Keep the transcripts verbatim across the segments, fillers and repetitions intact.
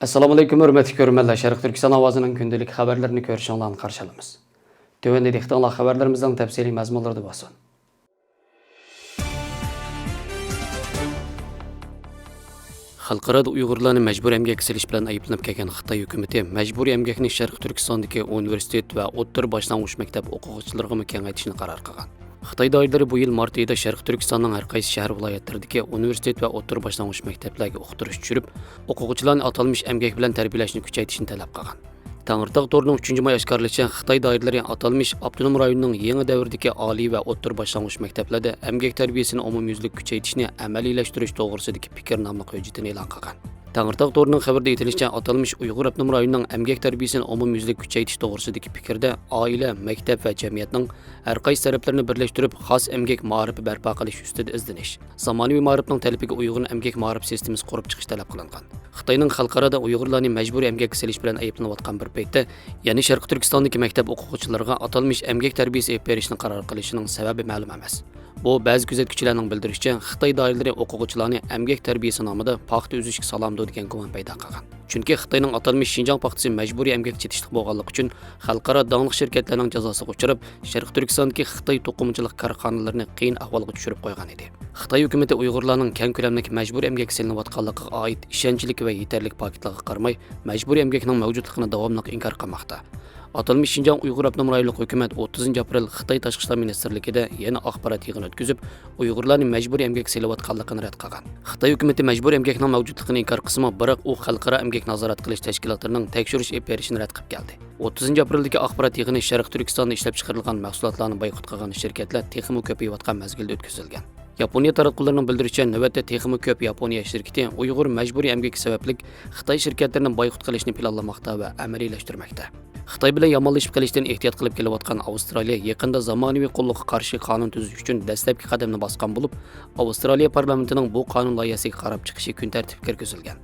ئەسسالامۇئەلەيكۇم، ھۆرمەتلىك كۆرۈرمەنلەر. شەرقىي تۈركىستان ئاۋازىنىڭ كۈندىلىك خەۋەرلىرىنى كۆرۈشۈڭلارنى قارشى ئالىمىز. تۆۋەندە دىققىتىڭلار خەۋەرلىرىمىزنىڭ تەپسىلىي مەزمۇنلىرىدا بولسۇن. خەلقئارادا ئۇيغۇرلارنى مەجبۇرىي ئەمگەككە سېلىش بىلەن ئەيىبلىنىپ كەلگەن خىتاي ھۆكۈمىتى مەجبۇرىي ئەمگەكنى شەرقىي تۈركىستاندىكى ئۇنىۋېرسىتېت ۋە ئوتتۇرا باشلانغۇچ مەكتەپ ئوقۇغۇچىلىرىغىمۇ كېڭەيتىشنى قارار قىلغان. خىتاي دائىرىلىرى بۇ يىل مارت ئېيىدا شەرقىي تۈركىستاننىڭ ھەر قايسى شەھەر، ۋىلايەتلىرىدىكى ئۇنىۋېرسىتېت ۋە ئوتتۇرا باشلانغۇچ مەكتەپلەرگە ئۇقتۇرۇش چۈشۈرۈپ، ئوقۇغۇچىلارنى ئاتالمىش ئەمگەك بىلەن تەربىيەلەشنى كۈچەيتىشنى تەلەپ قىلغان. تەڭرىتاغ تورىنىڭ ئۈچىنچى ماي ئاشكارىلىشىچە، خىتاي دائىرىلىرى ئاتالمىش ئاپتونوم رايوننىڭ يېڭى دەۋردىكى ئالىي ۋە ئوتتۇرا باشلانغۇچ مەكتەپلەردە ئەمگەك تەربىيەسىنى ئومۇميۈزلۈك كۈچەيتىشنى ئەمەلىيلەشتۈرۈش توغرىسىدىكى پىكىر ناملىق ھۆججىتىنى ئېلان قىلغان. تەڭرىتاغ تورىنىڭ خەۋىرىدە ئېيتىلىشىچە، ئاتالمىش ئۇيغۇر ئاپتونوم رايونىنىڭ ئەمگەك تەربىيەسىنى ئومۇميۈزلۈك كۈچەيتىش توغرىسىدىكى پىكىردە ئائىلە، مەكتەپ ۋە جەمئىيەتنىڭ ھەر قايسى تەرەپلىرىنى بىرلەشتۈرۈپ، خاس ئەمگەك مائارىپى بەرپا قىلىش ئۈستىدە ئىزدىنىش، زامانىۋى مائارىپنىڭ تەلىپىگە ئۇيغۇن ئەمگەك مائارىپ سىستېمىسى قۇرۇپ چىقىش تەلەپ قىلىنغان. خىتاينىڭ خەلقئارادا ئۇيغۇرلارنى مەجبۇرىي ئەمگەككە سېلىش بىلەن ئەيىبلىنىۋاتقان بىر پەيتتە، يەنە شەرقىي تۈركىستاندىكى مەكتەپ ئوقۇغۇچىلىرىغا ئاتالمىش ئەمگەك تەربىيەسى ئېلىپ بېرىشنى قارار قىلىشىنىڭ سەۋەبى مەلۇم ئەمەس. بۇ، بەزى كۆزەتكۈچىلەرنىڭ بىلدۈرۈشىچە، خىتاي دائىرىلىرى ئوقۇغۇچىلارنى ئەمگەك تەربىيەسى نامىدا پاختا ئۈزۈشكە سالامدۇ دېگەن گۇمان پەيدا قىلغان. چۈنكى خىتاينىڭ ئاتالمىش شىنجاڭ پاختىسى مەجبۇرىي ئەمگەككە چېتىشلىق بولغانلىقى ئۈچۈن، خەلقئارا داڭلىق شىركەتلەرنىڭ جازاسىغا ئۇچراپ، شەرقىي تۈركىستاندىكى خىتاي توقۇمىچىلىق كارخانىلىرىنى قىيىن ئەھۋالغا چۈشۈرۈپ قويغان ئىدى. خىتاي ھۆكۈمىتى ئۇيغۇرلارنىڭ كەڭ كۆلەملىك مەجبۇرىي ئەمگەككە سېلىنىۋاتقانلىقىغا ئائىت ئىشەنچلىك ۋە يېتەرلىك پاكىتلارغا قارىماي، مەجبۇرىي ئەمگەكنىڭ مەۋجۇتلۇقىنى داۋاملىق ئىنكار قىلماقتا. ئاتالمىش شىنجاڭ ئۇيغۇر ئاپتونوم رايونلۇق ھۆكۈمەت ئوتتۇزىنچى ئاپرېل خىتاي تاشقى ئىشلار مىنىستىرلىكىدە يەنە ئاخبارات يىغىنى ئۆتكۈزۈپ، ئۇيغۇرلارنى مەجبۇرىي ئەمگەككە سېلىۋاتقانلىقىنى رەت قىلغان. خىتاي ھۆكۈمىتى مەجبۇرىي ئەمگەكنىڭ مەۋجۇتلۇقىنى ئىنكار قىلسىمۇ، بىراق ئۇ خەلقئارا ئەمگەك نازارەت قىلىش تەشكىلاتلىرىنىڭ تەكشۈرۈش ئېلىپ بېرىشىنى رەت قىلىپ كەلدى. ئوتتۇزىنچى ئاپرېلدىكى ئاخبارات يىغىنى شەرقىي تۈركىستاندا ئىشلەپچىقىرىلغان مەھسۇلاتلارنى بايقۇت قىلغان شىركەتلەر تېخىمۇ كۆپىيىۋاتقان مەزگىلدە ئۆتكۈزۈلگەن. ياپونىيە تاراتقۇلىرىنىڭ بىلدۈرۈشىچە، نۆۋەتتە تېخىمۇ كۆپ ياپونىيە شىركىتى ئۇيغۇر مەجبۇرىي ئەمگىكى سەۋەبلىك خىتاي شىركەتلىرىنى بايقۇت قىلىشنى پىلانلىماقتا ۋە ئەمەلىيلەشتۈرمەكتە. خىتاي بىلەن يامانلىشىپ قېلىشتىن ئېھتىيات قىلىپ كېلىۋاتقان ئاۋسترالىيە يېقىندا زامانىۋى قۇللۇققا قارشى قانۇن تۈزۈش ئۈچۈن دەسلەپكى قەدەمنى باسقان بولۇپ، ئاۋسترالىيە پارلامېنتىنىڭ بۇ قانۇن لايىھەسىگە قاراپ چىقىشى كۈن تەرتىپكە كىرگۈزۈلگەن.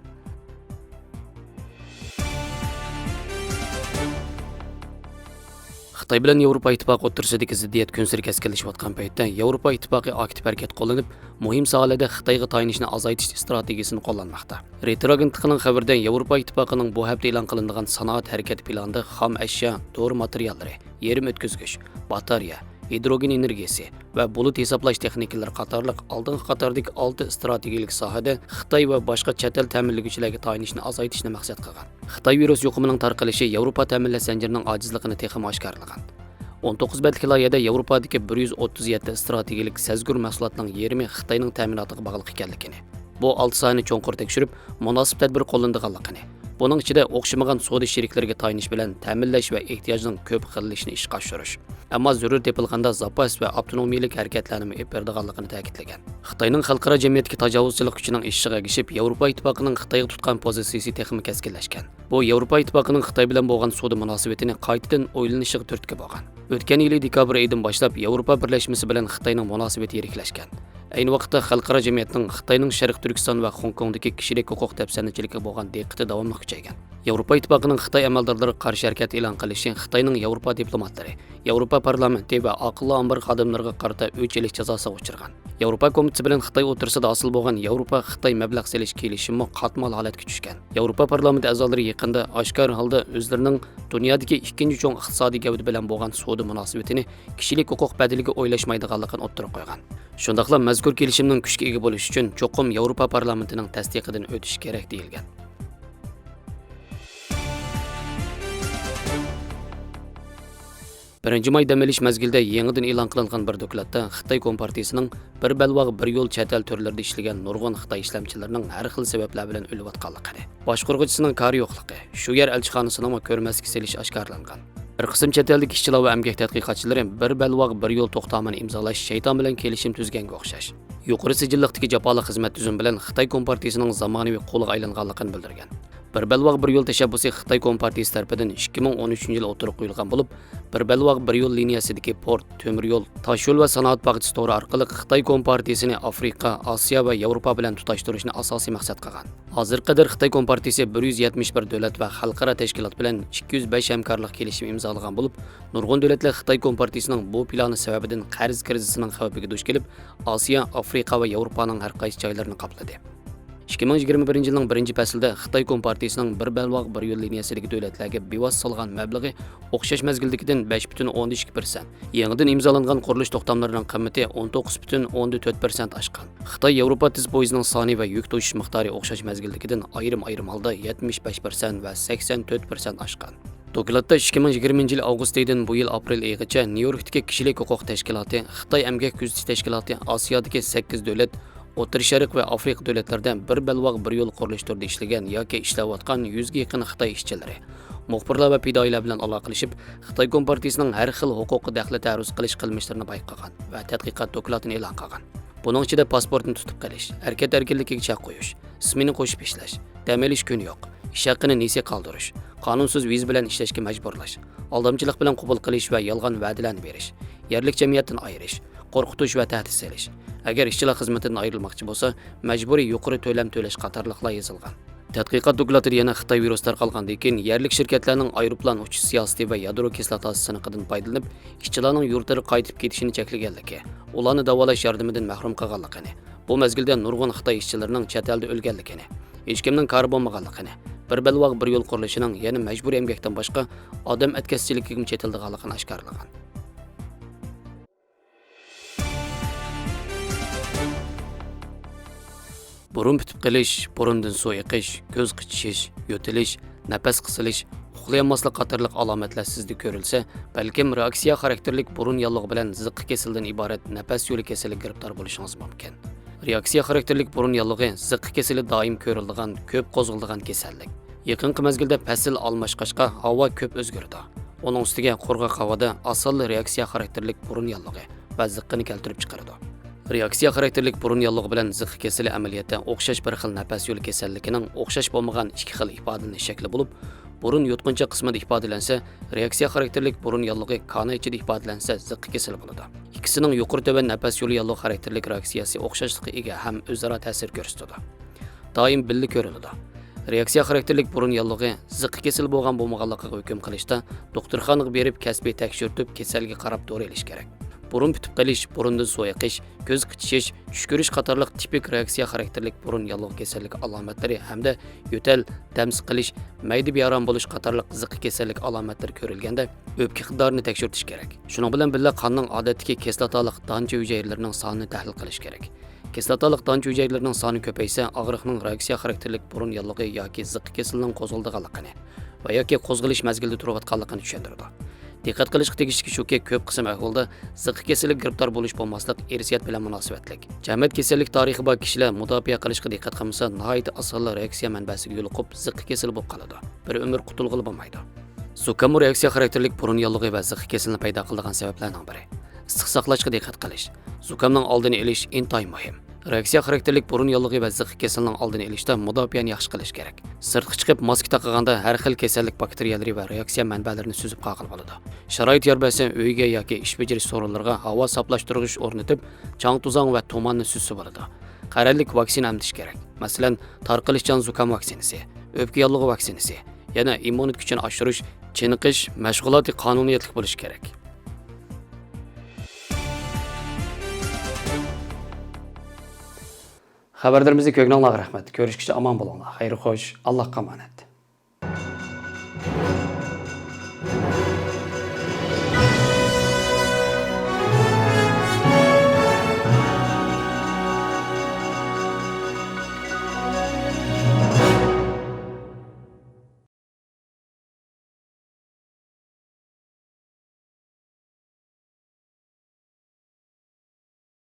خىتاي بىلەن ياۋروپا ئىتتىپاقى ئوتتۇرىسىدىكى زىددىيەت كۈنسېرى كەسكىنلىشىۋاتقان پەيتتە، ياۋروپا ئىتتىپاقى ئاكتىپ ھەرىكەت قوللىنىپ، مۇھىم ساھەلەردە خىتايغا تايىنىشنى ئازايتىش ئىستراتېگىيىسىنى قوللانماقتا. رېيتېر ئاگېنتلىقىنىڭ خەۋىرىدە، ياۋروپا ئىتتىپاقىنىڭ بۇ ھەپتە ئېلان قىلىنىدىغان سانائەت ھەرىكەت پىلانىدا خام ئەشيا، دورا ماتېرىياللىرى، يېرىم ئۆتكۈزگۈچ، باتارېيە، ھىدروگېن ئېنېرگىيىسى ۋە بۇلۇت ھېسابلاش تېخنىكىلىرى قاتارلىق ئالدىنقى قاتاردىكى ئالتە ئىستراتېگىيەلىك ساھەدە خىتاي ۋە باشقا چەت ئەل تەمىنلىگۈچىلەرگە تايىنىشنى ئازايتىشنى مەقسەت قىلغان. خىتاي ۋىرۇس يۇقۇمىنىڭ تارقىلىشى ياۋروپا تەمىنلەش زەنجىرىنىڭ ئاجىزلىقىنى تېخىمۇ ئاشكارىلىغان. ئون توققۇز بەتلىك لايىھەدە ياۋروپادىكى بىر يۈز ئوتتۇز يەتتە ئىستراتېگىيەلىك سەزگۈر مەھسۇلاتنىڭ يېرىمى خىتاينىڭ تەمىناتىغا باغلىق ئىكەنلىكىنى، بۇ ئالتە ساھەنى چوڭقۇر تەكشۈرۈپ، مۇناسىپ تەدبىر قوللىنىدىغانلىقىنى، بۇنىڭ ئىچىدە ئوخشىمىغان سودا شېرىكلىرىگە تايىنىش بىلەن تەمىنلەش ۋە ئېھتىياجنىڭ كۆپ خىللىشىنى ئىشقا ئاشۇرۇش، ئەمما زۆرۈر تېپىلغاندا زاپاس ۋە ئاپتونومىيەلىك ھەرىكەتلەرنىمۇ ئېلىپ بېرىدىغانلىقىنى تەكىتلىگەن. خىتاينىڭ خەلقئارا جەمئىيەتتىكى تاجاۋۇزچىلىق كۈچىنىڭ ئېشىشىغا ئەگىشىپ، ياۋروپا ئىتتىپاقىنىڭ خىتايغا تۇتقان پوزىتسىيىسى تېخىمۇ كەسكىنلەشكەن. بۇ ياۋروپا ئىتتىپاقىنىڭ خىتاي بىلەن بولغان سودا مۇناسىۋىتىنى قايتىدىن ئويلىنىشىغا تۈرتكە بولغان. ئۆتكەن يىلى دېكابىر ئېيىدىن باشلاپ ياۋروپا بىرلەشمىسى بىلەن خىتاينىڭ مۇناسىۋىتى يىرىكلەشكەن. ئەينى ۋاقىتتا خەلقئارا جەمئىيەتنىڭ خىتاينىڭ شەرقىي تۈركىستان ۋە خوڭكوڭدىكى كىشىلىك ھوقۇق دەپسەندىچىلىكىگە بولغان دىققىتى داۋاملىق كۈچەيگەن. ياۋروپا ئىتتىپاقىنىڭ خىتاي ئەمەلدارلىرىغا قارشى ھەرىكەت ئېلان قىلىشى خىتاينىڭ ياۋروپا دىپلوماتلىرى، ياۋروپا پارلامېنتى ۋە ئاقىللار ئامبىرى خادىملىرىغا قارىتا ئۆچ ئېلىش جازاسىغا ئۇچرىغان. ياۋروپا كومىتېتى بىلەن خىتاي ئوتتۇرىسىدا ھاسىل بولغان ياۋروپا خىتاي مەبلەغ سېلىش كېلىشىمىمۇ قاتمال ھالەتكە چۈشكەن. ياۋروپا پارلامېنتى ئەزالىرى يېقىندا ئاشكارا ھالدا ئۆزلىرىنىڭ دۇنيادىكى ئىككىنچى چوڭ ئىقتىسادىي گەۋدە بىلەن بولغان سودا مۇناسىۋىتىنى كىشىلىك ھوقۇق بەدىلىگە ئويلاشمايدىغانلىقىنى ئوتتۇرىغا قويغان. شۇنداقلا مەزكۇر كېلىشىمنىڭ كۈچكە ئىگە بولۇشى ئۈچۈن چوقۇم ياۋروپا پارلامېنتىنىڭ تەستىقىدىن ئۆتۈشى كېرەك، دېيىلگەن. بىرىنچى ماي دەم ئېلىش مەزگىلىدە يېڭىدىن ئېلان قىلىنغان بىر دوكلاتتا خىتاي كومپارتىيىسىنىڭ بىر بەلباغ، بىر يول چەت ئەل تۈرلىرىدە ئىشلىگەن نۇرغۇن خىتاي ئىشلەمچىلىرىنىڭ ھەر خىل سەۋەبلەر بىلەن ئۆلۈۋاتقانلىقىنى، باشقۇرغۇچىسىنىڭ كارى يوقلۇقى، شۇ يەر ئەلچىخانىسىنىڭمۇ كۆرمەسكە سېلىشى ئاشكارىلانغان. بىر قىسىم چەت ئەلدىكى ئىشچىلار ۋە ئەمگەك تەتقىقاتچىلىرى بىر بەلباغ، بىر يول توختامىنى ئىمزالاش شەيتان بىلەن كېلىشىم تۈزگەنگە ئوخشاش. يۇقىرى سىجىللىقتىكى جاپالىق خىزمەت تۈزۈمى بىلەن خىتاي كومپارتىيىسىنىڭ زامانىۋى قۇلىغا ئايلانغانلىقىنى بىلدۈرگەن. بىر بەلباغ، بىر يول تەشەببۇسى خىتاي كومپارتىيىسى تەرىپىدىن ئىككى مىڭ ئون ئۈچىنچى يىلى ئوتتۇرىغا قويۇلغان بولۇپ، بىر بەلباغ، بىر يول لىنىيەسىدىكى پورت، تۆمۈر يول، تاشيول ۋە سانائەت باغچىسى تورى ئارقىلىق خىتاي كومپارتىيىسىنى ئافرىقا، ئاسىيا ۋە ياۋروپا بىلەن تۇتاشتۇرۇشنى ئاساسىي مەقسەت قىلغان. ھازىرغا قەدەر خىتاي كومپارتىيىسى بىر يۈز يەتمىش بىر دۆلەت ۋە خەلقئارا تەشكىلات بىلەن ئىككى يۈز بەش ھەمكارلىق كېلىشىمى ئىمزالىغان بولۇپ، نۇرغۇن دۆلەتلەر خىتاي كومپارتىيىسىنىڭ بۇ پىلانى سەۋەبىدىن قەرز كىرىزىسىنىڭ خەۋپىگە دۇچ كېلىپ، ئاسىيا، ئافرىقا ۋە ياۋروپانىڭ ھەر قايسى جايلىرىنى قاپلىدى. ئىككى مىڭ يىگىرمە بىرىنچى يىلنىڭ بىرىنچى پەسلىدە خىتاي كومپارتىيىسىنىڭ بىر بەلباغ، بىر يول لىنىيەسىدىكى دۆلەتلەرگە بىۋاسىتە سالغان مەبلىغى ئوخشاش مەزگىلدىكىدىن بەش پۈتۈن ئوندىن ئىككى پىرسەنت. يېڭىدىن ئىمزالانغان قۇرۇلۇش توختاملىرىنىڭ قىممىتى ئون توققۇز پۈتۈن ئوندىن تۆت پىرسەنت ئاشقان. خىتاي ياۋروپا تېز پويىزىنىڭ سانى ۋە يۈك توشۇش مىقدارى ئوخشاش مەزگىلدىكىدىن ئايرىم-ئايرىم ھالدا يەتمىش بەش پىرسەنت ۋە سەكسەن تۆت پىرسەنت ئاشقان. دوكلاتتا ئىككى مىڭ يىگىرمىنچى يىل ئاۋغۇست ئېيىدىن بۇ يىل ئاپرېل ئېيىغىچە نيۇ يوركتىكى كىشىلىك ھوقۇق تەشكىلاتى، خىتاي ئەمگەك كۆزىتىش تەشكىلاتى، ئاسىيادىكى سەككىز دۆلەت، ئوتتۇرا شەرق ۋە ئافرىقا دۆلەتلىرىدە بىر بەلباغ، بىر يول قۇرۇلۇش تۈرىدە ئىشلىگەن ياكى ئىشلەۋاتقان يۈزگە يېقىن خىتاي ئىشچىلىرى، مۇخبىرلار ۋە پىدائىيلار بىلەن ئالاقىلىشىپ، خىتاي كومپارتىيىسىنىڭ ھەر خىل ھوقۇققا دەخلى تەرۇز قىلىش قىلمىشلىرىنى بايقىغان ۋە تەتقىقات دوكلاتىنى ئېلان قىلغان. بۇنىڭ ئىچىدە پاسپورتنى تۇتۇپ قېلىش، ھەرىكەت ئەركىنلىكىگە چەك قويۇش، ئىسمىنى قوشۇپ ئىشلەش، دەم ئېلىش كۈنى يوق، ئىش ھەققىنى نېسى قالدۇرۇش، قانۇنسىز ۋىزا بىلەن ئىشلەشكە مەجبۇرلاش، ئالدامچىلىق بىلەن قوبۇل قىلىش ۋە يالغان ۋەدىلەرنى بېرىش، يەرلىك جەمئىيەتتىن ئايرىش، قورقۇتۇش ۋە تەھدىت سېلىش. ئەگەر ئىشچىلار خىزمىتىدىن ئايرىلماقچى بولسا، مەجبۇرىي يۇقىرى تۆلەم تۆلەش قاتارلىقلار يېزىلغان. تەتقىقات دوكلاتىدا يەنە خىتاي ۋىرۇس تارقالغاندىن كېيىن يەرلىك شىركەتلەرنىڭ ئايروپىلان ئۇچۇش سىياسىتى ۋە يادرو كىسلاتاسى سىنىقىدىن پايدىلىنىپ، ئىشچىلارنىڭ يۇرتلىرىغا قايتىپ كېتىشىنى چەكلىگەنلىكى، ئۇلارنى داۋالاش ياردىمىدىن مەھرۇم قىلغانلىقىنى، بۇ مەزگىلدە نۇرغۇن خىتاي ئىشچىلىرىنىڭ چەت ئەلدە ئۆلگەنلىكىنى، ھېچكىمنىڭ كارى بولمىغانلىقىنى، بىر بەلباغ، بىر يول قۇرۇلۇشىنىڭ يەنە مەجبۇرىي ئەمگەكتىن باشقا ئادەم ئەتكەسچىلىكىگىمۇ چېتىلىدىغانلىقىنى ئاشكارىلىغان. بۇرۇن پۈتۈپ قېلىش، بۇرۇندىن سۇ ئېقىش، كۆز قىچىشىش، يۆتىلىش، نەپەس قىسىلىش، ئۇخلىيالماسلىق قاتارلىق ئالامەتلەر سىزدە كۆرۈلسە، بەلكىم رېئاكسىيە خاراكتېرلىك بۇرۇن ياللۇغى بىلەن زىققا كېسىلىدىن ئىبارەت نەپەس يولى كېسىلىگە گىرىپتار بولۇشىڭىز مۇمكىن. رېئاكسىيە خاراكتېرلىك بۇرۇن ياللۇغى زىققا كېسىلى دائىم كۆرۈلىدىغان، كۆپ قوزغىلىدىغان كېسەللىك. يېقىنقى مەزگىلدە پەسىل ئالماشقاچقا، ھاۋا كۆپ ئۆزگىرىدۇ. ئۇنىڭ ئۈستىگە قۇرغاق ھاۋادا ئاسانلا رېئاكسىيە خاراكتېرلىك بۇرۇن ياللۇغى ۋە زىققىنى كەلتۈرۈپ چىقىرىدۇ. رېئاكسىيە خاراكتېرلىك بۇرۇن ياللۇغى بىلەن زىققا كېسىلى ئەمەلىيەتتە ئوخشاش بىر خىل نەپەس يولى كېسەللىكىنىڭ ئوخشاش بولمىغان ئىككى خىل ئىپادىلىنىش شەكلى بولۇپ، بۇرۇن يۇتقۇنچاق قىسمىدا ئىپادىلەنسە، رېئاكسىيە خاراكتېرلىك بۇرۇن ياللۇغى كانا ئىچىدە ئىپادىلەنسە، زىققا كېسىلى بولىدۇ. ئىككىسىنىڭ يۇقىرى تۆۋەن نەپەس يولى ياللۇغى خاراكتېرلىك رېئاكسىيەسى ئوخشاشلىققا ئىگە ھەم ئۆزئارا تەسىر كۆرسىتىدۇ. دائىم بىللە كۆرۈلىدۇ. رېئاكسىيە خاراكتېرلىك بۇرۇن ياللۇغى زىققا كېسىلى بولغان بولمىغانلىقىغا ھۆكۈم قىلىشتا، دوختۇرخانىغا بېرىپ كەسپىي تەكشۈرتۈپ، كېسەلگە قاراپ دورا ئېلىش كېرەك. بۇرۇن پۈتۈپ قېلىش، بۇرۇندىن سۇ ئېقىش، كۆز قىچىشىش، چۈش كۆرۈش قاتارلىق تىپىك رېئاكسىيە خاراكتېرلىك بۇرۇن ياللۇغى كېسەللىكى ئالامەتلىرى ھەمدە يۆتەل، دەم سىقىلىش، مەيدە بىئارام بولۇش قاتارلىق زىققا كېسەللىكى ئالامەتلىرى كۆرۈلگەندە، ئۆپكە ئىقتىدارىنى تەكشۈرتۈش كېرەك. شۇنىڭ بىلەن بىللە، قاننىڭ ئادەتتىكى كىسلاتالىق دانچە ھۈجەيرىلىرىنىڭ سانىنى تەھلىل قىلىش كېرەك. كىسلاتالىق دانچە ھۈجەيرىلىرىنىڭ سانى كۆپەيسە، ئاغرىقنىڭ رېئاكسىيە خاراكتېرلىك بۇرۇن ياللۇغى ياكى زىققا كېسىلىنىڭ قوزغىلىدىغانلىقىنى ۋە ياكى قوزغىلىش مەزگىلىدە تۇرۇۋاتقانلىقىنى چۈشەندۈرىدۇ. دىققەت قىلىشقا تېگىشلىكى شۇكى، كۆپ قىسىم ئەھۋالدا زىققا كېسىلىگە گىرىپتار بولۇش بولماسلىق ئىرسىيەت بىلەن مۇناسىۋەتلىك. جەمئىيەت كېسەللىك تارىخى بار كىشىلەر مۇداپىئە قىلىشقا دىققەت قىلمىسا، ناھايىتى ئاسانلا رېئاكسىيە مەنبەسىگە يولۇقۇپ، زىققا كېسىلى بولۇپ قالىدۇ. بىر ئۆمۈر قۇتۇلغىلى بولمايدۇ. زۇكاممۇ رېئاكسىيە خاراكتېرلىك بۇرۇن ياللۇغى ۋە زىققا كېسىلىنى پەيدا قىلىدىغان سەۋەبلەرنىڭ بىرى. ئىسسىق ساقلاشقا دىققەت قىلىش. زۇكامنىڭ ئالدىنى ئېلىش ئىنتايىن مۇھىم. رېئاكسىيە خاراكتېرلىك بۇرۇن ياللۇغى ۋە زىققا كېسىلىنىڭ ئالدىنى ئېلىشتا مۇداپىئەنى ياخشى قىلىش كېرەك. سىرتقا چىقىپ ماسكا تاقىغاندا ھەر خىل كېسەللىك باكتېرىيەلىرى ۋە رېئاكسىيە مەنبەلىرىنى سۈزۈپ قالغىلى بولىدۇ. شارائىت يار بەرسە، ئۆيگە ياكى ئىش بېجىرىش سورۇنلىرىغا ھاۋا ساپلاشتۇرغۇچ ئورنىتىپ، چاڭ-توزاڭ ۋە تۇماننى سۈزسە بولىدۇ. قەرەللىك ۋاكسىنا ئەمدىش كېرەك. مەسىلەن، تارقىلىشچان زۇكام ۋاكسىنىسى، ئۆپكە ياللۇغى ۋاكسىنىسى، يەنە ئىممۇنىتېت كۈچىنى ئاشۇرۇش، چېنىقىش مەشغۇلاتى قانۇنىيەتلىك بولۇشى كېرەك. خەۋەرلىرىمىزنى كۆرگىنىڭلارغا رەھمەت. كۆرۈشكىچە ئامان بولۇڭلار. خەير خوش، ئاللاھقا ئامانەت.